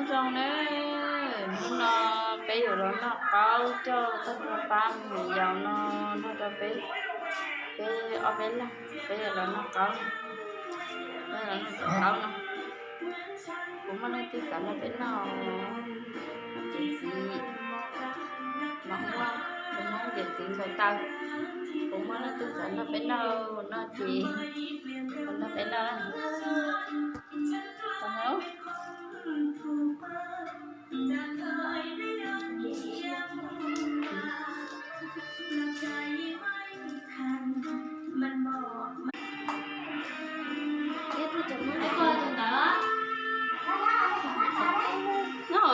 Nyob zoo nawb, hnub no peb yuav los noj qaub coj tag nrho pab me nyuam yaus no nrog rau peb, peb ob peb leeg, peb yuav los noj qaub, peb los noj cov qaub no. Puas muaj leej twg xav nrog peb noj? Txiv, mam muaj, puas muaj yawm txiv nkaus taw? Puas muaj leej twg xav nrog peb noj, noj ces nrog peb noj. Nyob hauv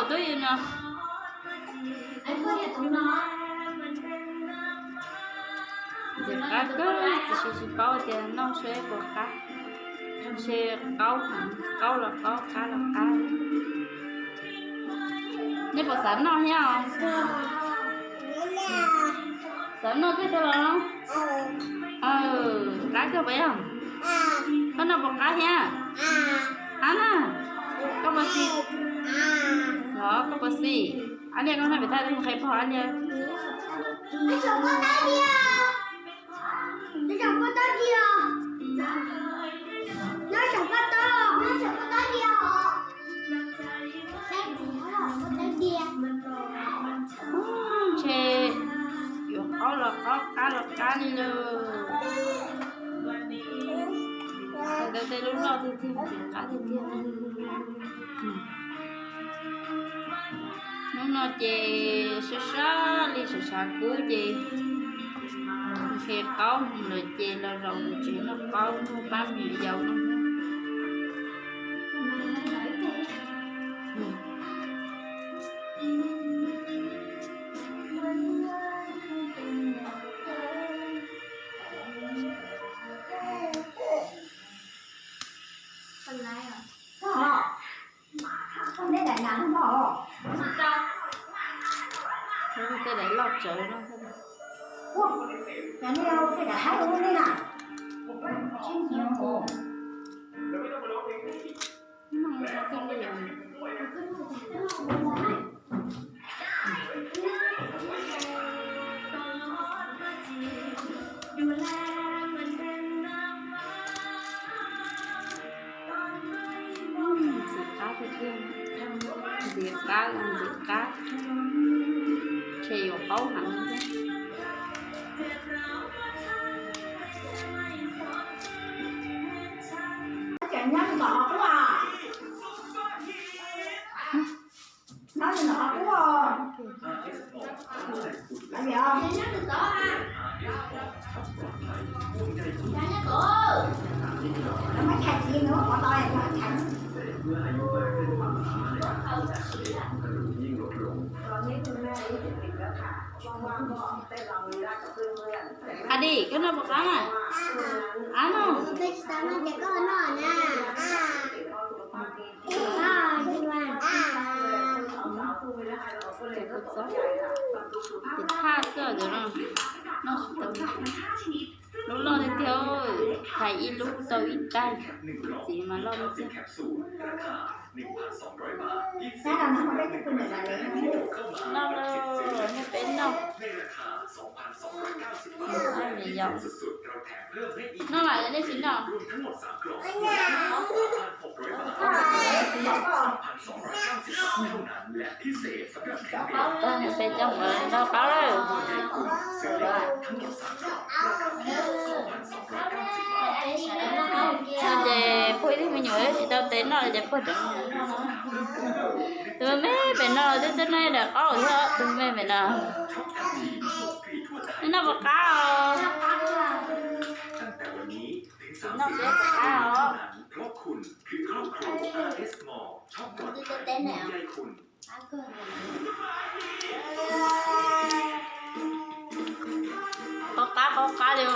twb yog no. Ntxim qab kawg, tiam sis tsis paub tias noj seb puas qab. Ntshe qaub heev, qaub los qaub, qab los qab. Nej puas xav noj thiab os? Xav noj kawg thiab los? Qab kawg puas yog? Koj noj puas qab thiab? Qab na. Koj puas xis? Los koj puas xis? Ab liag koj noj pem thaj mus qhia pog ab liag. Ntshe yuav qaub los qaub, qab los qab li lawm. Txhais tau tej lub loj tiag tiag, qab tiag tiag. Hnub no ces sab sab li, tshav tshav kub ces nqhis qaub lawm ces los zaum mus tsev noj qaub noj pab me nyuam yaus no. Tej daim loj tsawv no. Ntxim qab tiag tiag, ntxim qab los ntxim qab, ntshe yuav qaub heev thiab. Qab dib, koj noj puas qab na? Qab no. Ces thaj xwb os, noj tsis tau. Lub loj tiag tiag, thaiv ib lub tau ib tais. Txiv mas loj tiag tiag. Noj lawm, nej peb noj. Noj lawm nej tsis noj. Peb coj mus noj qaub lawm. Ces puag ib tug me nyuam tsis tau tes noj ces puag rau tus me me pem no twb txawj noj daim qaub thiab, tus me me pem no. Noj puas qab os? Noj puas qab os? Qab qab qab qab li.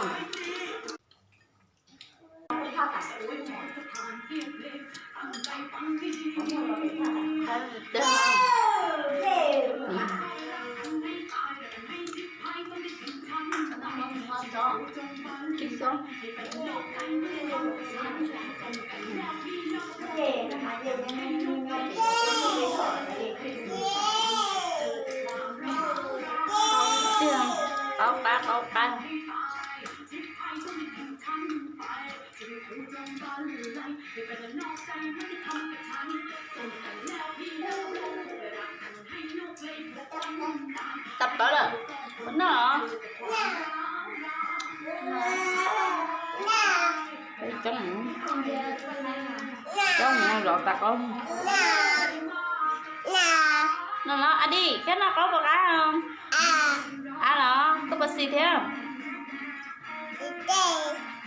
Qaub qab. Tau plawv lawm, puas noj? Coob, coob zov tas qaub. Noj los Adi, koj noj qaub puas qab? Qab los, koj puas xis thiab?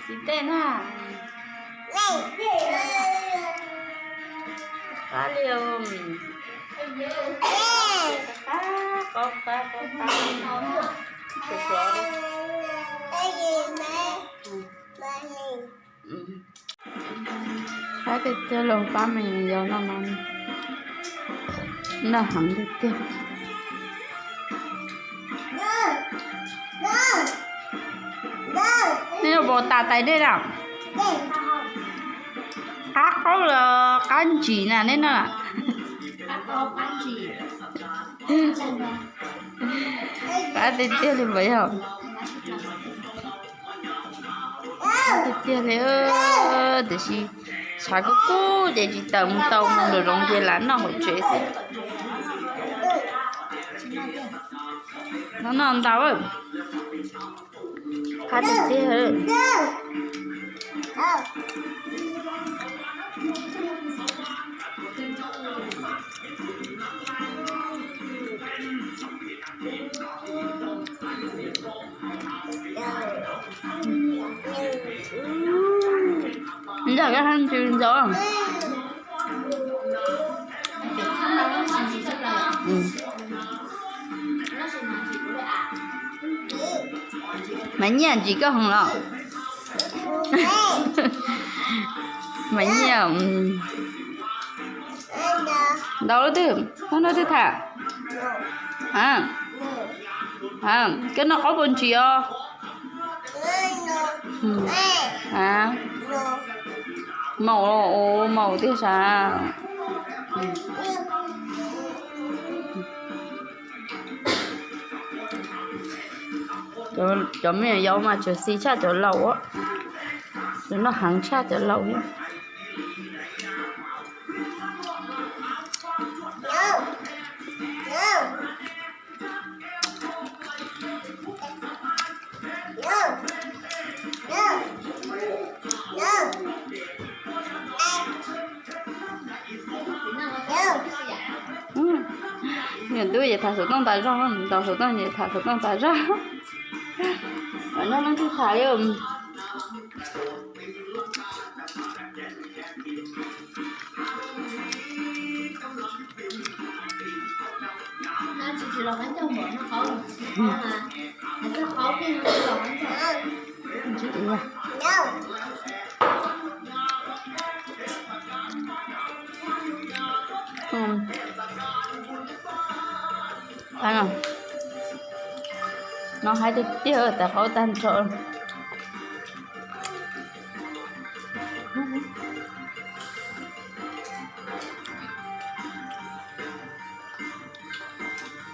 Xis tej na. Qab li. Qab, qaub qab, qaub qab. Suav suav li. Qab tiag tiag los pab me nyuam yaus no mas noj heev tiag tiag. Nej noj puas tas tais dej na? Qab qaub los qab ntsim na nej noj? Qab tiag tiag li puas yog? Tiag tiag li, tiam sis tshav kub kub ces tsis tawm mus tau, mus nram zoov ces lam noj hauv tsev xwb. No noj ntau. Qab tiag tiag. Nyob koj hab ntsis ntau. Mas nyiaj ntsis koj heev los? Mas nyiaj ntau lub twg, koj noj twg tham? Koj noj qaub puas ntsis os? Maum, maum tiag sav. Cov me nyuam yaus mas tseem xis tshaj cov laus, tseem noj heev tshaj cov laus thiab. Niam tub ces tham xov tooj tas zog, ntaus xov tooj ces tham xov tooj tas zog. Noj leej twg tham li. No hais tiag tiag tas qaub tag nrho.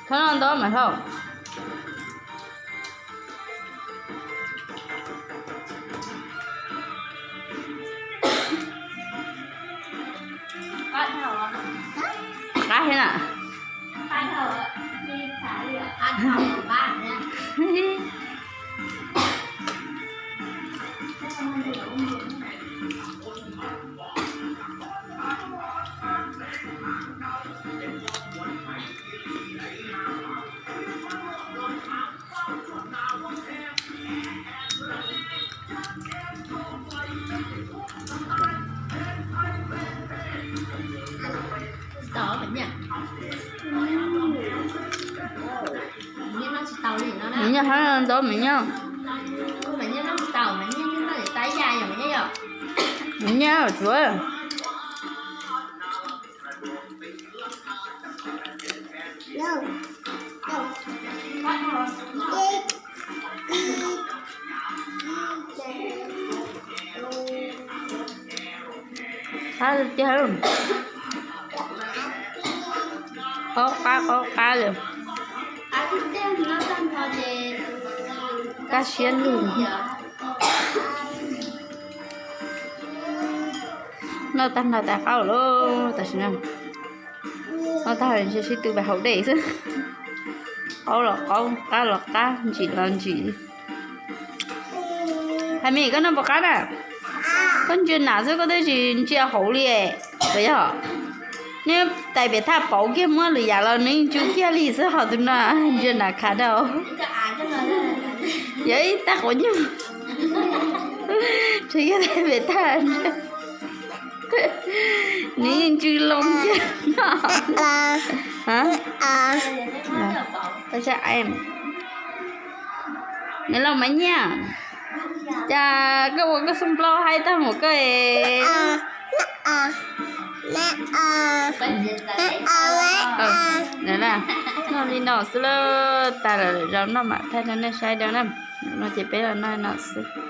Thov no ntau mas hauj. Qab thiab na. Nyiaj hab ntau me nyuam. Me nyuam tsuav. Qab tiag, qaub qab qaub qab li. Kaj siab lug. Noj tag nrho tas qaub lawm tam sim no. Noj tag ntshe sib tw pem haus dej xwb. Qaub los qaub, qab los qab, ntsim los ntsim. Hais me, koj noj puas qab na? Koj ntsia nam xwb koj twb tsis ntsia hauv li. Puas yog? Neb tais pem thaj pauv kiag muab lwm yam los nws yeej tsw kiag li xwb, ho tus no ntsia nam khav dau. Yog ib tag quav nyuj. Tseem yog tais pem thaj, nws yeej tsw loo kiag no. Nws los mas nyiaj. Cas koj ua koj xub nplaub haib tag mus koj es. Noj li no xwb lawm, tas lawm zaum no mam thaij rau nej saib dua na. No ces peb los noj no xwb.